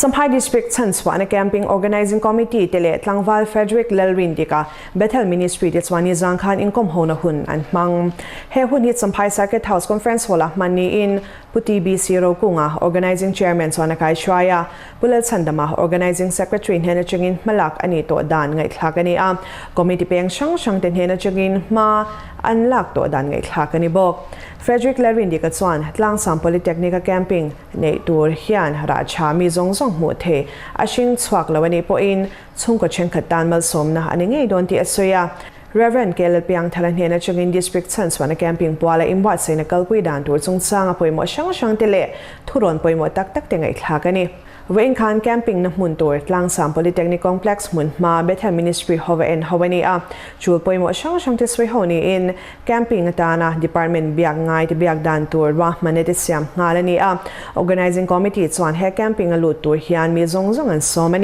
Champhai District chhanchhuahna Camping Organising Committee te leh tlangval Frederick Lalrindika Bethel Ministry te chuan nizang khan inkawm hona hun an hmang. He hun hi Champhai Circuit House Conference Hall-ah hman niin Pu TBC Rokunga, Organising Chairman chuan a kaihruai a, Pu Lalchhandama, Organising Secretary hnen atangin hmalak a nih tawh dan ngaihthlak a ni a, Committee peng hrang hrang te hnen atangin hma an lak tawh dan ngaihthlak a ni bawk. Frederick Lalrindika chuan Tlangsam Polytechnic-a camping neih tur hian rah tha mi zawng zawng hmuh thei a hring chhuak lo a nih pawhin chhungkaw thenkhat tan malsawmna a ni ngei dawn tih a sawi a. Rev. KL Piangthara hnen atangin District chhanchhuahna camping puala inbuatsaihna kalpui dan tur chungchanga pawimawh hrang hrang te leh thurawn pawimawh tak tak te ngaihthlak a ni. Vawiin khan camping na hmun tur Tlangsam Polytechnic Complex hmun hma Bethel Ministry hova en ho a ni a, chul pawimawh hrang hrang te sawi ho niin camping atana department biak ngai te biak dan tur ruahmanna te siam nghal a ni a. Organising Committee chuan he camping a lut tur hian mi zawng zawng an sawm a ni.